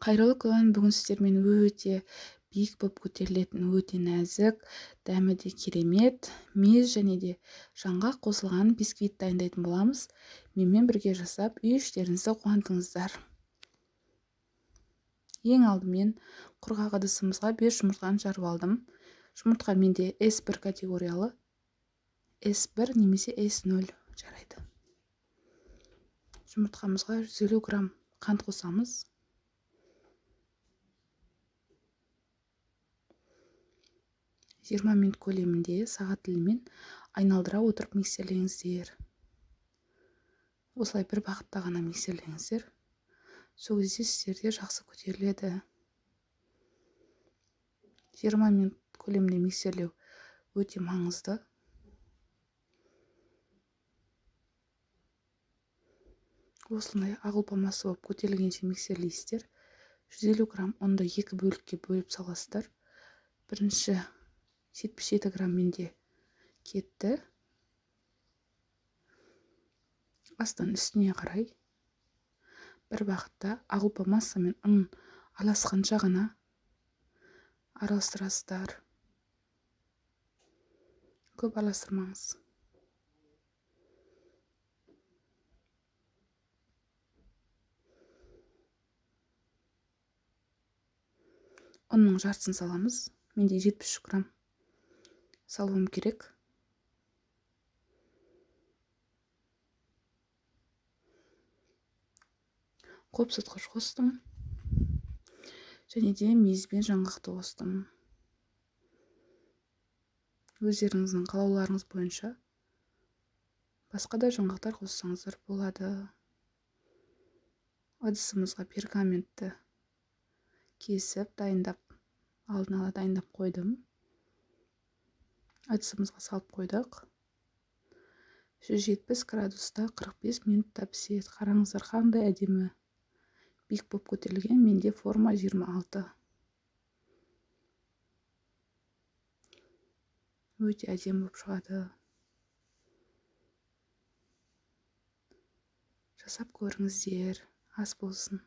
Қайырлы күн. Бүгін сіздермен өте биік болып көтерілетін, өте нәзік, дәмі де керемет, мез және де жаңғақ қосылған бисквит дайындайтын боламыз. Менімен бірге жасап, үй іштеріңізді қуантыңыздар. Ең алдымен құрғақ ыдысымызға 5 жұмыртқаны жарып алдым. Жұмыртқа менде S1 категориялы, S1 немесе S0 жарайды. Жұмыртқамызға 150 грамм қант қосамыз. 20 минут көлемінде сағат тілімен айналдыра отырып миксерлеңіздер. Осылай бір бағытта ғана миксерлеңіздер. Сол кезде сіздерде жақсы көтеріледі. 20 минут көлемінде миксерлеу өте маңызды. Осындай ақ ұлпа масса болып көтерілгенше миксерлейсіздер. 150 грамм ұнды екі бөлікке бөліп саласыздар. Бірінші 77 грамм менде кетті. Астан үстіне қарай бір бағытта ақ ұлпа масса мен ұн араласқанша ғана араластырасыздар. Көп араластырмаңыз. Ұнның жартысын саламыз. Менде 73 грамм салуым керек. Қопсытқыш қостым. Және де мейіз бен жаңғақты қостым. Өздеріңіздің қалауларыңыз бойынша басқа да жаңғақтар қоссаңыздар болады. Ыдысымызға пергаментті кесіп дайындап, алдын ала дайындап қойдым. Ыдысымызға салып қойдық. 170 градуста 45 минутта піседі. Қараңыздар, қандай әдемі биік болып көтерілген. Менде форма 26. Өте әдемі болып шығады. Жасап көріңіздер. Ас болсын.